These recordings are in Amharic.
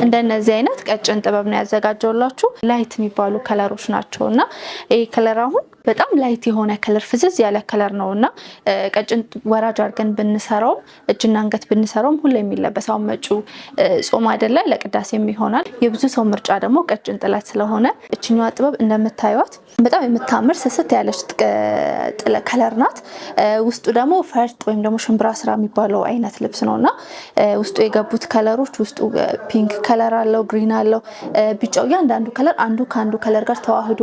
እንደነዚህ አይነት ቀጭን ጥበብ ነው ያዘጋጀውላችሁ። Light የሚባሉ color ኦች ናቸው እና ይህ color አሁን በጣም light የሆነ color፣ ፍዝዝ ያለ color ነው እና ቀጭን ወራጅ አድርገን ብንሰራውም እጅና አንገት ብንሰራውም ሁሌ የሚለበስ፣ አሁን መጪው ጾም አይደለ፣ ለቅዳሴም ይሆናል። የብዙ ሰው ምርጫ ደግሞ ቀጭን ጥለት ስለሆነ እችኛዋ ጥበብ እንደምታዩት በጣም የምታምር ስስት ያለች color ናት። ውስጡ ደግሞ ፈርጥ ወይም ደግሞ ሽምብራ ስራ የሚባለው አይነት ልብስ ነው እና ውስጡ የገቡት color ኦች ውስጡ pink color አለው፣ green አለው፣ ቢጫው፣ እያንዳንዱ color አንዱ ከአንዱ color ጋር ተዋህዶ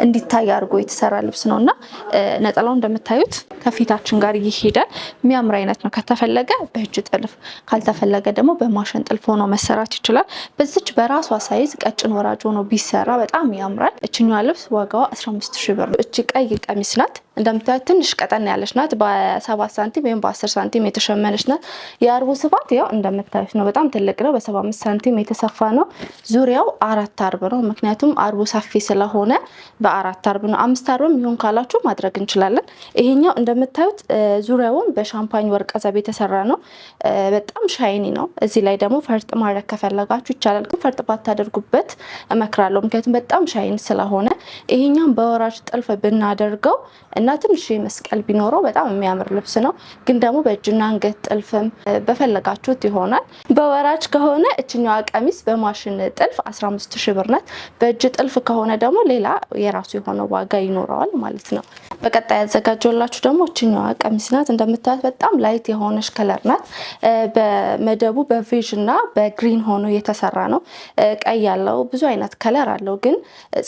እንዲታይ አድርጎ የተሰራ ልብስ ነው እና ነጠላው እንደምታዩት ከፊታችን ጋር ይሄዳል። የሚያምር አይነት ነው። ከተፈለገ በእጅ ጥልፍ፣ ካልተፈለገ ደግሞ በማሽን ጥልፍ ሆኖ መሰራት ይችላል። በዚች በራሷ size ቀጭን ወራጅ ሆኖ ቢሰራ በጣም ያምራል። እችኛዋ ልብስ ዋጋዋ 15 ሺህ ብር ነው። እቺ ቀይ ቀሚስ ናት። እንደምታዩት ትንሽ ቀጠን ያለች ናት። በ7 ሳንቲም ወይም በ10 ሳንቲም የተሸመነች ናት። የአርቡ ስፋት ያው እንደምታዩት ነው። በጣም ትልቅ ነው። በ75 ሳንቲም የተሰፋ ነው። ዙሪያው አራት አርብ ነው። ምክንያቱም አርቡ ሰፊ ስለሆነ በአራት አርብ ነው። አምስት አርብም ይሁን ካላችሁ ማድረግ እንችላለን። ይሄኛው እንደምታዩት ዙሪያውን በሻምፓኝ ወርቀ ዘብ የተሰራ ነው። በጣም shiny ነው። እዚህ ላይ ደግሞ ፈርጥ ማድረግ ከፈለጋችሁ ይቻላል። ግን ፈርጥ ባታደርጉበት እመክራለሁ። ምክንያቱም በጣም shine ስለሆነ ይሄኛውን በወራጅ ጥልፍ ብናደርገው እና ትንሽ መስቀል ቢኖረው በጣም የሚያምር ልብስ ነው። ግን ደግሞ በእጅና አንገት ጥልፍም በፈለጋችሁት ይሆናል። በወራጅ ከሆነ እችኛዋ ቀሚስ በማሽን ጥልፍ 15 ሺህ ብር ናት። በእጅ ጥልፍ ከሆነ ደግሞ ሌላ የራሱ የሆነ ዋጋ ይኖረዋል ማለት ነው። በቀጣይ ያዘጋጀላችሁ ደግሞ እችኛዋ ቀሚስ ናት። እንደምታያት በጣም light የሆነች color ናት። በመደቡ በ beige እና በ green ሆኖ የተሰራ ነው። ቀይ ያለው፣ ብዙ አይነት color አለው። ግን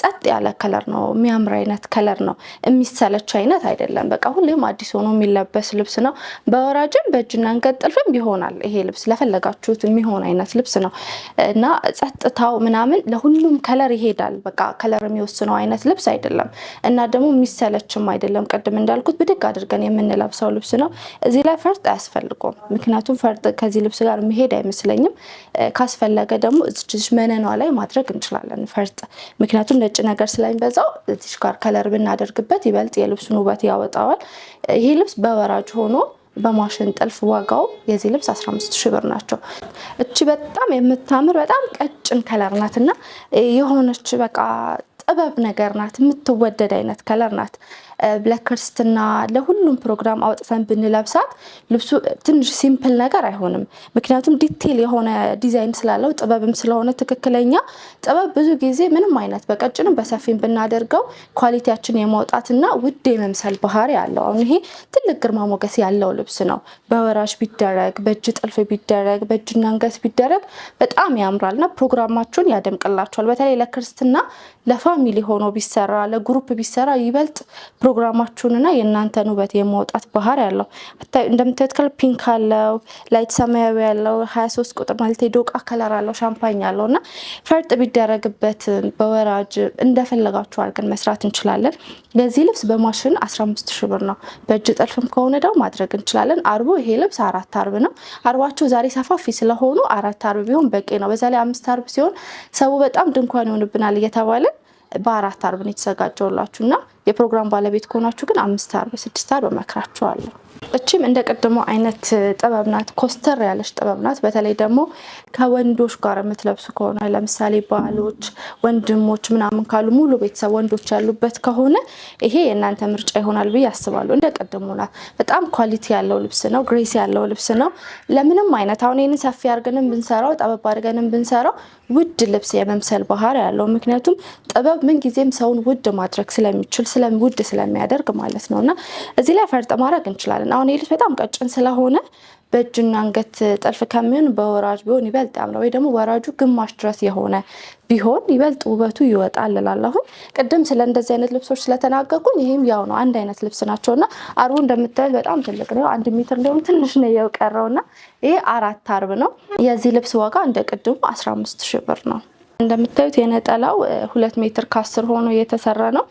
ጸጥ ያለ color ነው። የሚያምር አይነት color ነው። የሚሰለች አይነት አይደለም። በቃ ሁሌም አዲስ ሆኖ የሚለበስ ልብስ ነው። በወራጅም በእጅና አንገት ጥልፍም ይሆናል። ይሄ ልብስ ለፈለጋችሁት የሚሆን አይነት ልብስ ነው እና ጸጥታው ምናምን ለሁሉም color ይሄዳል። በቃ color የሚወስነው አይነት ልብስ አይደለም እና ደግሞ የሚሰለችም አይደለም። ቅድም እንዳልኩት ብድግ አድርገን የምንለብሰው ልብስ ነው። እዚህ ላይ ፈርጥ አያስፈልገውም። ምክንያቱም ፈርጥ ከዚህ ልብስ ጋር መሄድ አይመስለኝም። ካስፈለገ ደግሞ እዚች መነኗ ላይ ማድረግ እንችላለን ፈርጥ። ምክንያቱም ነጭ ነገር ስለሚበዛው እዚች ጋር color ብናደርግበት ይበልጥ የልብሱን ውበት ያወጣዋል። ይሄ ልብስ በወራጅ ሆኖ በማሽን ጥልፍ ዋጋው የዚህ ልብስ 15 ሺህ ብር ናቸው። እቺ በጣም የምታምር በጣም ቀጭን color ናት እና የሆነች በቃ ጥበብ ነገር ናት። የምትወደድ አይነት color ናት። ለክርስትና ለሁሉም ፕሮግራም አውጥተን ብንለብሳት ልብሱ ትንሽ simple ነገር አይሆንም። ምክንያቱም detail የሆነ ዲዛይን ስላለው ጥበብም ስለሆነ ትክክለኛ ጥበብ ብዙ ጊዜ ምንም አይነት በቀጭንም በሰፊም ብናደርገው quality ያችን የማውጣትና ውድ የመምሰል ባህሪ አለው። አሁን ይሄ ትልቅ ግርማ ሞገስ ያለው ልብስ ነው። በወራጅ ቢደረግ፣ በእጅ ጥልፍ ቢደረግ፣ በእጅና አንገት ቢደረግ በጣም ያምራልና ፕሮግራማችሁን ያደምቅላችኋል። በተለይ ለክርስትና ለ family ሆኖ ቢሰራ፣ ለ group ቢሰራ ይበልጥ ፕሮግራማችሁንና የእናንተን ውበት የማውጣት ባህሪ ያለው። እንደምታዩት color pink አለው፣ light ሰማያዊ ያለው፣ 23 ቁጥር ማለት ዶቃ color አለው፣ ሻምፓኝ አለው እና ፈርጥ ቢደረግበት በወራጅ እንደፈለጋችሁ አድርገን መስራት እንችላለን። ለዚህ ልብስ በማሽን 15 ሺህ ብር ነው። በእጅ ጥልፍም ከሆነ ደግሞ ማድረግ እንችላለን። አርቡ ይሄ ልብስ አራት አርብ ነው። አርባቸው ዛሬ ሰፋፊ ስለሆኑ አራት አርብ ቢሆን በቂ ነው። በዛ ላይ አምስት አርብ ሲሆን ሰው በጣም ድንኳን ይሆንብናል እየተባለ በአራት አርብ ነው የተዘጋጀውላችሁ እና የፕሮግራም ባለቤት ከሆናችሁ ግን አምስት አርብ፣ ስድስት አርብ እመክራችኋለሁ። እችም እንደ ቅድሞ አይነት ጥበብ ናት፣ ኮስተር ያለች ጥበብ ናት። በተለይ ደግሞ ከወንዶች ጋር የምትለብሱ ከሆነ፣ ለምሳሌ ባሎች፣ ወንድሞች ምናምን ካሉ፣ ሙሉ ቤተሰብ ወንዶች ያሉበት ከሆነ ይሄ የእናንተ ምርጫ ይሆናል ብዬ አስባለሁ። እንደ ቅድሞ ናት። በጣም quality ያለው ልብስ ነው፣ grace ያለው ልብስ ነው። ለምንም አይነት አሁን ይህንን ሰፊ አድርገንም ብንሰራው ጠበብ አድርገንም ብንሰራው ውድ ልብስ የመምሰል ባህሪ ያለው፣ ምክንያቱም ጥበብ ምንጊዜም ሰውን ውድ ማድረግ ስለሚችል፣ ውድ ስለሚያደርግ ማለት ነው እና እዚህ ላይ ፈርጥ ማድረግ እንችላለን። አሁን ይህ ልብስ በጣም ቀጭን ስለሆነ በእጅና አንገት ጥልፍ ከሚሆን በወራጅ ቢሆን ይበልጥ ያምራል። ወይ ደግሞ ወራጁ ግማሽ ድረስ የሆነ ቢሆን ይበልጥ ውበቱ ይወጣል እላለሁኝ። ቅድም ስለ እንደዚህ አይነት ልብሶች ስለተናገርኩኝ ይህም ያው ነው፣ አንድ አይነት ልብስ ናቸው እና አርቡ እንደምታዩት በጣም ትልቅ ነው። 1 ሜትር ሊሆን ትንሽ ነው የቀረው እና ይሄ አራት አርብ ነው። የዚህ ልብስ ዋጋ እንደ ቅድሙ 15 ሺህ ብር ነው። እንደምታዩት የነጠላው 2 ሜትር ከ10 ሆኖ የተሰራ ነው።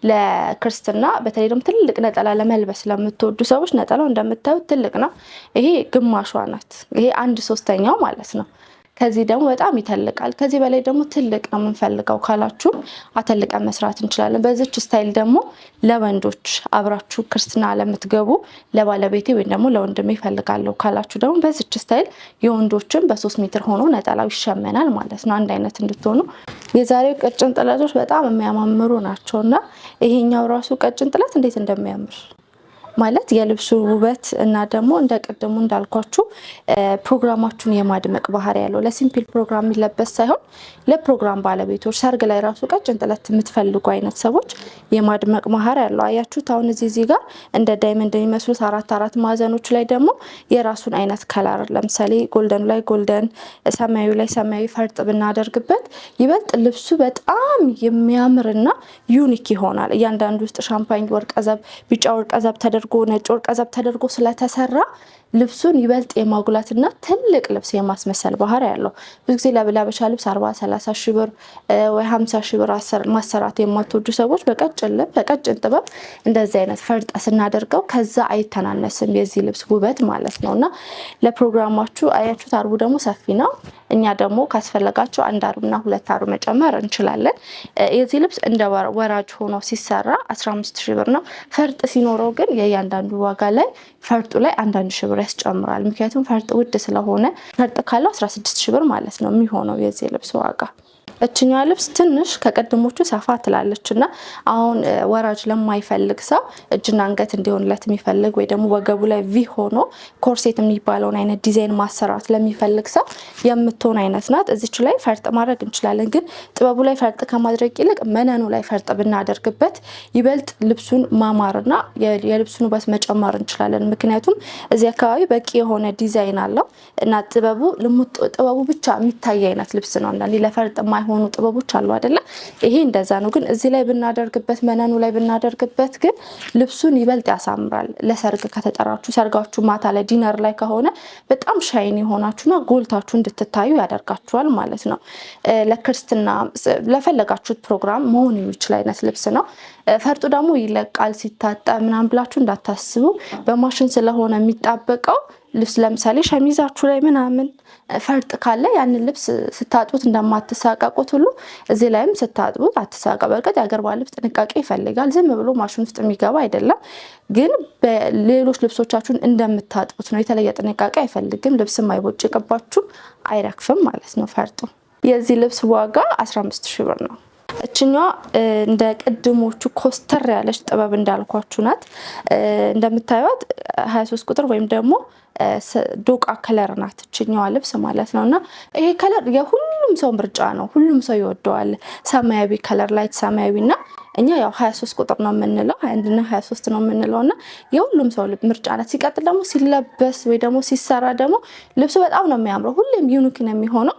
ለክርስትና በተለይ ደግሞ ትልቅ ነጠላ ለመልበስ ለምትወዱ ሰዎች ነጠላው እንደምታዩት ትልቅ ነው። ይሄ ግማሿ ናት። ይሄ አንድ ሶስተኛው ማለት ነው። ከዚህ ደግሞ በጣም ይተልቃል። ከዚህ በላይ ደግሞ ትልቅ ነው የምንፈልገው ካላችሁ አተልቀን መስራት እንችላለን። በዚች style ደግሞ ለወንዶች አብራችሁ ክርስትና ለምትገቡ ለባለቤቴ ወይም ደግሞ ለወንድሜ ይፈልጋለሁ ካላችሁ ደግሞ በዚች style የወንዶችን በ3 ሜትር ሆኖ ነጠላው ይሸመናል ማለት ነው። አንድ አይነት እንድትሆኑ። የዛሬው ቀጭን ጥለቶች በጣም የሚያማምሩ ናቸው እና ይሄኛው ራሱ ቀጭን ጥለት እንዴት እንደሚያምር ማለት የልብሱ ውበት እና ደግሞ እንደ ቅድሙ እንዳልኳችሁ ፕሮግራማችሁን የማድመቅ ባህሪ ያለው ለ simple ፕሮግራም የሚለበስ ሳይሆን ለፕሮግራም ባለቤቶች ሰርግ ላይ ራሱ ቀጭን ጥለት የምትፈልጉ አይነት ሰዎች የማድመቅ ባህሪ ያለው አያችሁት። አሁን እዚህ ጋር እንደ diamond የሚመስሉት አራት አራት ማዕዘኖች ላይ ደግሞ የራሱን አይነት color ለምሳሌ golden ኑ ላይ golden፣ ሰማያዊ ላይ ሰማያዊ ፈርጥ ብናደርግበት ይበልጥ ልብሱ በጣም የሚያምርና unique ይሆናል። እያንዳንዱ ውስጥ ሻምፓኝ ወርቀዘብ፣ ቢጫ ወርቀዘብ ተደርጎ ነጭ ወርቀዘብ ተደርጎ ስለተሰራ ልብሱን ይበልጥ የማጉላትና ትልቅ ልብስ የማስመሰል ባህሪ ያለው። ብዙ ጊዜ ለሀበሻ ልብስ 40 30 ሺህ ብር ወይ 50 ሺህ ብር ማሰራት የማትወዱ ሰዎች በቀጭን ልብ በቀጭን ጥበብ እንደዚህ አይነት ፈርጥ ስናደርገው ከዛ አይተናነስም የዚህ ልብስ ውበት ማለት ነው። እና ለፕሮግራማችሁ አያችሁት፣ አርቡ ደግሞ ሰፊ ነው። እኛ ደግሞ ካስፈለጋችሁ አንድ አርብና ሁለት አርብ መጨመር እንችላለን። የዚህ ልብስ እንደ ወራጅ ሆኖ ሲሰራ 15 ሺህ ብር ነው። ፈርጥ ሲኖረው ግን የእያንዳንዱ ዋጋ ላይ ፈርጡ ላይ አንዳንድ ሺህ ብር ያስጨምራል። ምክንያቱም ፈርጥ ውድ ስለሆነ ፈርጥ ካለው 16 ሺህ ብር ማለት ነው የሚሆነው የዚህ ልብስ ዋጋ። እችኛዋ ልብስ ትንሽ ከቀድሞቹ ሰፋ ትላለች እና አሁን ወራጅ ለማይፈልግ ሰው እጅና አንገት እንዲሆንለት የሚፈልግ ወይ ደግሞ ወገቡ ላይ V ሆኖ corset የሚባለውን አይነት ዲዛይን ማሰራት ለሚፈልግ ሰው የምትሆን አይነት ናት። እዚች ላይ ፈርጥ ማድረግ እንችላለን፣ ግን ጥበቡ ላይ ፈርጥ ከማድረግ ይልቅ መነኑ ላይ ፈርጥ ብናደርግበት ይበልጥ ልብሱን ማማርና የልብሱን ውበት መጨመር እንችላለን። ምክንያቱም እዚህ አካባቢ በቂ የሆነ ዲዛይን አለው እና ጥበቡ ጥበቡ ብቻ የሚታይ አይነት ልብስ ነው። አንዳንዴ ለፈርጥ የሆኑ ጥበቦች አሉ አይደለ? ይሄ እንደዛ ነው። ግን እዚህ ላይ ብናደርግበት መነኑ ላይ ብናደርግበት ግን ልብሱን ይበልጥ ያሳምራል። ለሰርግ ከተጠራችሁ ሰርጋችሁ ማታ ላይ dinner ላይ ከሆነ በጣም shine የሆናችሁና ጎልታችሁ እንድትታዩ ያደርጋችኋል ማለት ነው። ለክርስትና ለፈለጋችሁት ፕሮግራም መሆን የሚችል አይነት ልብስ ነው። ፈርጡ ደግሞ ይለቃል ሲታጠብ ምናምን ብላችሁ እንዳታስቡ። በማሽን ስለሆነ የሚጣበቀው ልብስ ለምሳሌ ሸሚዛችሁ ላይ ምናምን ፈርጥ ካለ ያንን ልብስ ስታጥቡት እንደማትሳቀቁት ሁሉ እዚህ ላይም ስታጥቡት አትሳቀቁ። በእርግጥ የአገር ባህል ልብስ ጥንቃቄ ይፈልጋል። ዝም ብሎ ማሽን ውስጥ የሚገባ አይደለም። ግን ሌሎች ልብሶቻችሁን እንደምታጥቡት ነው። የተለየ ጥንቃቄ አይፈልግም። ልብስም አይቦጭቅባችሁም፣ አይረግፍም ማለት ነው ፈርጡ። የዚህ ልብስ ዋጋ 15 ሺህ ብር ነው። እችኛዋ እንደ ቅድሞቹ ኮስተር ያለች ጥበብ እንዳልኳችሁ ናት። እንደምታዩት 23 ቁጥር ወይም ደግሞ ዶቃ color ናት እችኛዋ ልብስ ማለት ነው። እና ይሄ color የሁሉም ሰው ምርጫ ነው። ሁሉም ሰው ይወደዋል። ሰማያዊ color light ሰማያዊ እና እኛ ያው 23 ቁጥር ነው የምንለው፣ 21 እና 23 ነው የምንለው እና የሁሉም ሰው ምርጫ ናት። ሲቀጥል ደግሞ ሲለበስ ወይ ደግሞ ሲሰራ ደግሞ ልብሱ በጣም ነው የሚያምረው። ሁሌም unique ነው የሚሆነው።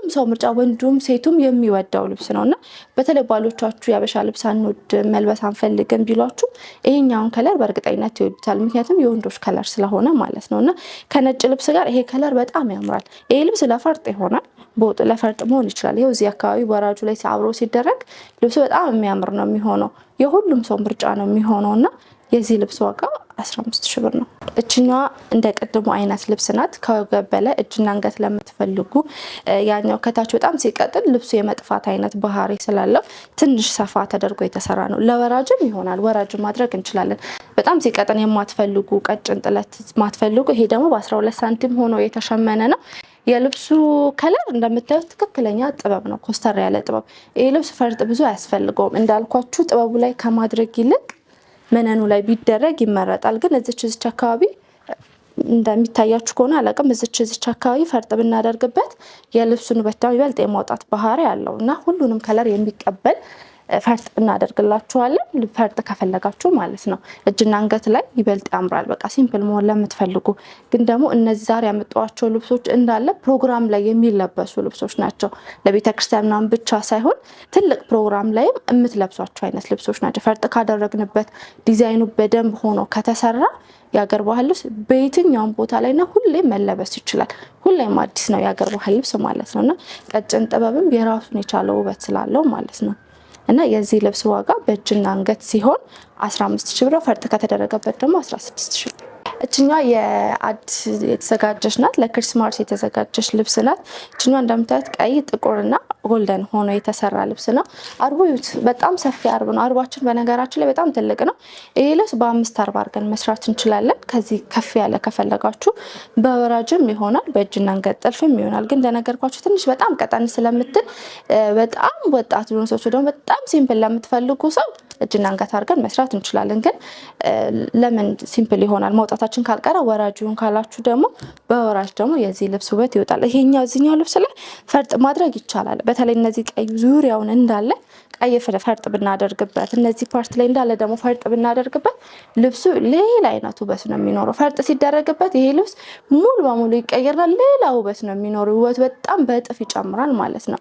ሁሉም ሰው ምርጫ ወንዱም ሴቱም የሚወደው ልብስ ነው እና በተለይ ባሎቻችሁ የአበሻ ልብስ አንወድም መልበስ አንፈልግም ቢሏችሁ ይሄኛውን color በእርግጠኝነት ይወዱታል። ምክንያቱም የወንዶች color ስለሆነ ማለት ነው እና ከነጭ ልብስ ጋር ይሄ color በጣም ያምራል። ይሄ ልብስ ለፈርጥ ይሆናል፣ በወጥ ለፈርጥ መሆን ይችላል። ይኸው እዚህ አካባቢ ወራጁ ላይ አብሮ ሲደረግ ልብሱ በጣም የሚያምር ነው የሚሆነው። የሁሉም ሰው ምርጫ ነው የሚሆነው እና የዚህ ልብስ ዋጋ 15 ሺህ ብር ነው። እችኛዋ እንደ ቅድሙ አይነት ልብስ ናት። ከወገብ በላይ እጅና አንገት ለምትፈልጉ ያኛው ከታች በጣም ሲቀጥል ልብሱ የመጥፋት አይነት ባህሪ ስላለው ትንሽ ሰፋ ተደርጎ የተሰራ ነው። ለወራጅም ይሆናል። ወራጅም ማድረግ እንችላለን። በጣም ሲቀጥን የማትፈልጉ ቀጭን ጥለት ማትፈልጉ፣ ይሄ ደግሞ በ12 ሳንቲም ሆኖ የተሸመነ ነው። የልብሱ color እንደምታዩት ትክክለኛ ጥበብ ነው። ኮስተር ያለ ጥበብ። ይህ ልብስ ፈርጥ ብዙ አያስፈልገውም። እንዳልኳችሁ ጥበቡ ላይ ከማድረግ ይልቅ መነኑ ላይ ቢደረግ ይመረጣል። ግን እዚች እዚች አካባቢ እንደሚታያችሁ ከሆነ አላቅም፣ እዚች እዚች አካባቢ ፈርጥ ብናደርግበት የልብሱን ውበት ይበልጥ የማውጣት ባህሪ አለው እና ሁሉንም color የሚቀበል ፈርጥ እናደርግላችኋለን። ፈርጥ ከፈለጋችሁ ማለት ነው። እጅና አንገት ላይ ይበልጥ ያምራል። በቃ simple መሆን ለምትፈልጉ ግን ደግሞ እነዚህ ዛሬ ያመጣኋቸው ልብሶች እንዳለ ፕሮግራም ላይ የሚለበሱ ልብሶች ናቸው። ለቤተ ክርስቲያን ምናምን ብቻ ሳይሆን ትልቅ ፕሮግራም ላይም የምትለብሷቸው አይነት ልብሶች ናቸው። ፈርጥ ካደረግንበት ዲዛይኑ በደንብ ሆኖ ከተሰራ የአገር ባህል ልብስ በየትኛውም ቦታ ላይና ሁሌም መለበስ ይችላል። ሁሌም አዲስ ነው የአገር ባህል ልብስ ማለት ነው እና ቀጭን ጥበብም የራሱን የቻለው ውበት ስላለው ማለት ነው። እና የዚህ ልብስ ዋጋ በእጅና አንገት ሲሆን 15 ሺህ ብር፣ ፈርጥ ከተደረገበት ደግሞ 16 ሺህ ብር። እችኛዋ የአዲስ የተዘጋጀች ናት። ለ Christmas የተዘጋጀች ልብስ ናት። እችኛዋ እንደምታዩት ቀይ፣ ጥቁርና golden ሆኖ የተሰራ ልብስ ነው። አርቡ ይዩት፣ በጣም ሰፊ አርብ ነው። አርባችን በነገራችን ላይ በጣም ትልቅ ነው። ይሄ ልብስ በአምስት አርብ አድርገን መስራት እንችላለን። ከዚህ ከፍ ያለ ከፈለጋችሁ በወራጅም ይሆናል፣ በእጅና አንገት ጥልፍም ይሆናል። ግን እንደነገርኳችሁ ትንሽ በጣም ቀጠን ስለምትል በጣም ወጣት ሊሆኑ ሰዎች ደግሞ በጣም simple ለምትፈልጉ ሰው እጅና አንገት አድርገን መስራት እንችላለን። ግን ለምን simple ይሆናል መውጣታችን ካልቀረ ወራጅ ይሁን ካላችሁ ደግሞ በወራጅ ደግሞ የዚህ ልብስ ውበት ይወጣል። ይሄኛው እዚህኛው ልብስ ላይ ፈርጥ ማድረግ ይቻላል። በተለይ እነዚህ ቀይ ዙሪያውን እንዳለ ቀይ ፈርጥ ብናደርግበት፣ እነዚህ part ላይ እንዳለ ደግሞ ፈርጥ ብናደርግበት ልብሱ ሌላ አይነት ውበት ነው የሚኖረው። ፈርጥ ሲደረግበት ይሄ ልብስ ሙሉ በሙሉ ይቀየርና ሌላ ውበት ነው የሚኖረው። ውበቱ በጣም በእጥፍ ይጨምራል ማለት ነው።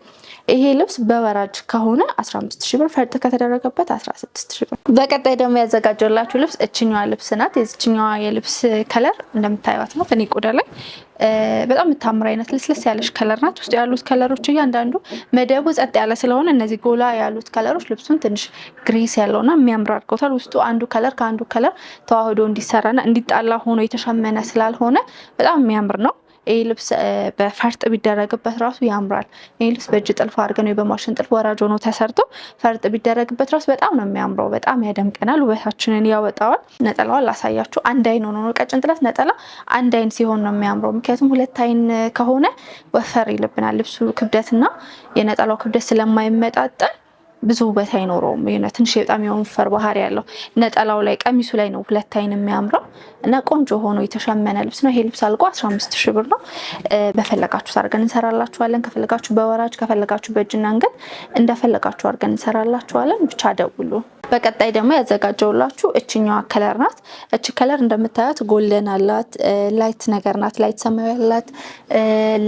ይሄ ልብስ በወራጅ ከሆነ 15 ሺህ ብር፣ ፈርጥ ከተደረገበት 16 ሺህ ብር። በቀጣይ ደግሞ ያዘጋጀላችሁ ልብስ እችኛዋ ልብስ ናት። የዚችኛዋ የልብስ color እንደምታዩት ነው። እኔ ቆዳ ላይ በጣም የምታምር አይነት ልስልስ ያለች color ናት። ውስጡ ያሉት color ኦች እያንዳንዱ መደቡ ጸጥ ያለ ስለሆነ እነዚህ ጎላ ያሉት color ኦች ልብሱን ትንሽ grace ያለውና የሚያምር አድርገውታል። ውስጡ አንዱ color ከአንዱ color ተዋህዶ እንዲሰራና እንዲጣላ ሆኖ የተሸመነ ስላልሆነ በጣም የሚያምር ነው። ይህ ልብስ በፈርጥ ቢደረግበት ራሱ ያምራል። ይህ ልብስ በእጅ ጥልፍ አድርገን ወይ በማሽን ጥልፍ ወራጅ ሆኖ ተሰርቶ ፈርጥ ቢደረግበት ራሱ በጣም ነው የሚያምረው። በጣም ያደምቀናል፣ ውበታችንን ያወጣዋል። ነጠላዋን ላሳያችሁ። አንድ አይን ሆኖ ነው ቀጭን ጥለት ነጠላ አንድ አይን ሲሆን ነው የሚያምረው። ምክንያቱም ሁለት አይን ከሆነ ወፈር ይልብናል። ልብሱ ክብደትና የነጠላው ክብደት ስለማይመጣጠን ብዙ ውበት አይኖረውም። የሆነ ትንሽ በጣም የወንፈር ባህሪ ያለው ነጠላው ላይ ቀሚሱ ላይ ነው ሁለት አይን የሚያምረው እና ቆንጆ ሆኖ የተሸመነ ልብስ ነው። ይሄ ልብስ አልቆ 15 ሺህ ብር ነው። በፈለጋችሁት አድርገን እንሰራላችኋለን። ከፈለጋችሁ በወራጅ ከፈለጋችሁ በእጅና አንገት እንደፈለጋችሁ አድርገን እንሰራላችኋለን። ብቻ ደውሉ። በቀጣይ ደግሞ ያዘጋጀውላችሁ እችኛዋ color ናት። እች color እንደምታያት golden አላት፣ light ነገር ናት። light ሰማያዊ አላት፣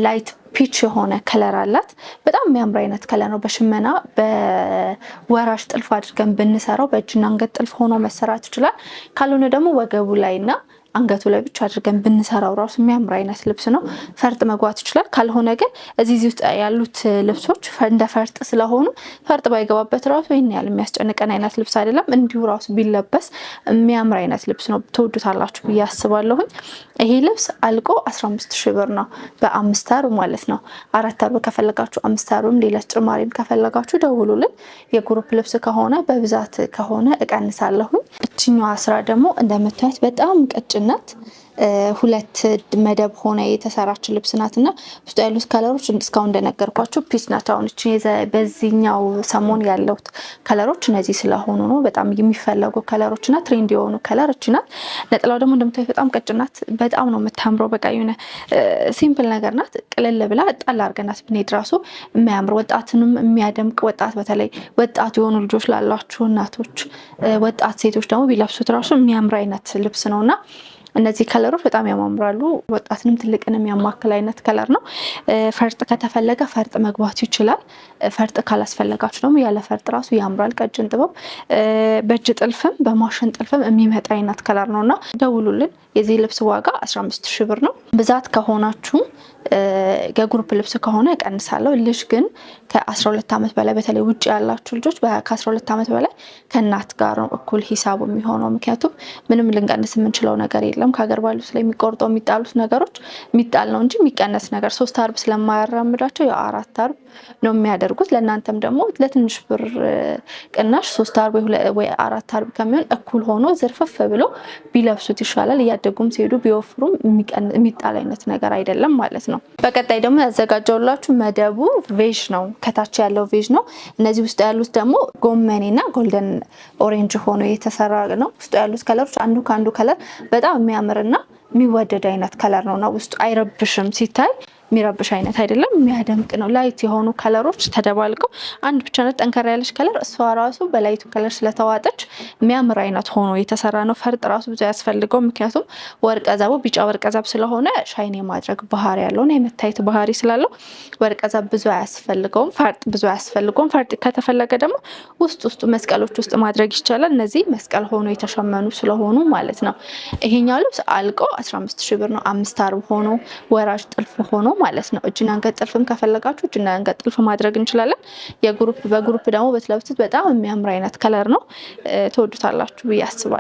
light peach የሆነ color አላት። በጣም የሚያምር አይነት color ነው። በሽመና በወራጅ ጥልፍ አድርገን ብንሰራው በእጅና አንገት ጥልፍ ሆኖ መሰራት ይችላል። ካልሆነ ደግሞ ወገቡ ላይና አንገቱ ላይ ብቻ አድርገን ብንሰራው ራሱ የሚያምር አይነት ልብስ ነው። ፈርጥ መግባት ይችላል። ካልሆነ ግን እዚህ ውስጥ ያሉት ልብሶች እንደ ፈርጥ ስለሆኑ ፈርጥ ባይገባበት ራሱ ይህን ያህል የሚያስጨንቀን አይነት ልብስ አይደለም። እንዲሁ ራሱ ቢለበስ የሚያምር አይነት ልብስ ነው። ትወዱታላችሁ ብዬ አስባለሁኝ። ይሄ ልብስ አልቆ 15 ሺህ ብር ነው፣ በአምስት አርብ ማለት ነው። አራት አርብ ከፈለጋችሁ አምስት አርብም ሌላ ተጨማሪም ከፈለጋችሁ ደውሉልን። የ group ልብስ ከሆነ በብዛት ከሆነ እቀንሳለሁኝ። እችኛዋ ስራ ደግሞ እንደምታዩት በጣም ቀጭን ናት። ሁለት መደብ ሆነ የተሰራች ልብስ ናት እና ውስጡ ያሉት color ኦች እስካሁን እንደነገርኳቸው peach ናት። አሁን በዚህኛው ሰሞን ያሉት color ኦች እነዚህ ስለሆኑ ነው በጣም የሚፈለጉ color ኦች እና trend የሆኑ color ኦች ናት። ነጠላው ደግሞ እንደምታዩት በጣም ቀጭን ናት። በጣም ነው የምታምረው። በቃ የሆነ simple ነገር ናት። ቅልል ብላ ጣል አድርገናት ብንሄድ ራሱ የሚያምር ወጣትንም የሚያደምቅ ወጣት በተለይ ወጣት የሆኑ ልጆች ላላችሁ እናቶች፣ ወጣት ሴቶች ደግሞ ቢለብሱት ራሱ የሚያምር አይነት ልብስ ነው እና እነዚህ color ኦች በጣም ያማምራሉ። ወጣትንም ትልቅንም ያማክል አይነት color ነው። ፈርጥ ከተፈለገ ፈርጥ መግባት ይችላል። ፈርጥ ካላስፈለጋችሁ ደግሞ ያለ ፈርጥ ራሱ ያምራል። ቀጭን ጥበብ በእጅ ጥልፍም በማሽን ጥልፍም የሚመጣ አይነት color ነው እና ደውሉልን። የዚህ ልብስ ዋጋ 15 ሺህ ብር ነው። ብዛት ከሆናችሁ የ group ልብስ ከሆነ እቀንሳለሁ። ልጅ ግን ከ12 ዓመት በላይ በተለይ ውጭ ያላችሁ ልጆች ከ12 ዓመት በላይ ከእናት ጋር ነው እኩል ሂሳቡ የሚሆነው። ምክንያቱም ምንም ልንቀንስ የምንችለው ነገር የለም። ከሀገር ባሉ ስለሚቆርጠው የሚጣሉት ነገሮች የሚጣል ነው እንጂ የሚቀነስ ነገር ሶስት አርብ ስለማያራምዳቸው የአራት አርብ ነው የሚያደርጉት። ለእናንተም ደግሞ ለትንሽ ብር ቅናሽ ሶስት አርብ ወይ አራት አርብ ከሚሆን እኩል ሆኖ ዝርፍፍ ብሎ ቢለብሱት ይሻላል። እያደጉም ሲሄዱ ቢወፍሩም የሚጣል አይነት ነገር አይደለም ማለት ነው። በቀጣይ ደግሞ ያዘጋጀውላችሁ መደቡ beige ነው። ከታች ያለው beige ነው። እነዚህ ውስጥ ያሉት ደግሞ ጎመኔና golden orange ሆኖ የተሰራ ነው። ውስጡ ያሉት color ኦች አንዱ ከአንዱ color በጣም የሚያምርና የሚወደድ አይነት color ነው እና ውስጡ አይረብሽም ሲታይ የሚረብሽ አይነት አይደለም። የሚያደምቅ ነው። light የሆኑ color ኦች ተደባልቀው አንድ ብቻ ናት ጠንከር ያለች color፣ እሷ ራሱ በ light ኡ color ስለተዋጠች የሚያምር አይነት ሆኖ የተሰራ ነው። ፈርጥ ራሱ ብዙ አያስፈልገውም። ምክንያቱም ወርቀ ዘቡ ቢጫ ወርቀ ዘብ ስለሆነ shine የማድረግ ባህሪ ያለውና የመታየት ባህሪ ስላለው ወርቀ ዘብ ብዙ አያስፈልገውም። ፈርጥ ብዙ አያስፈልገውም። ፈርጥ ከተፈለገ ደግሞ ውስጥ ውስጡ መስቀሎች ውስጥ ማድረግ ይቻላል። እነዚህ መስቀል ሆኖ የተሸመኑ ስለሆኑ ማለት ነው። ይሄኛው ልብስ አልቆ 15 ሺህ ብር ነው። አምስት አርብ ሆኖ ወራጅ ጥልፍ ሆኖ ማለት ነው። እጅና አንገት ጥልፍም ከፈለጋችሁ እጅና አንገት ጥልፍ ማድረግ እንችላለን። የ group በ group ደግሞ ብትለብሱት በጣም የሚያምር አይነት color ነው። ትወዱታላችሁ ብዬ አስባለሁ።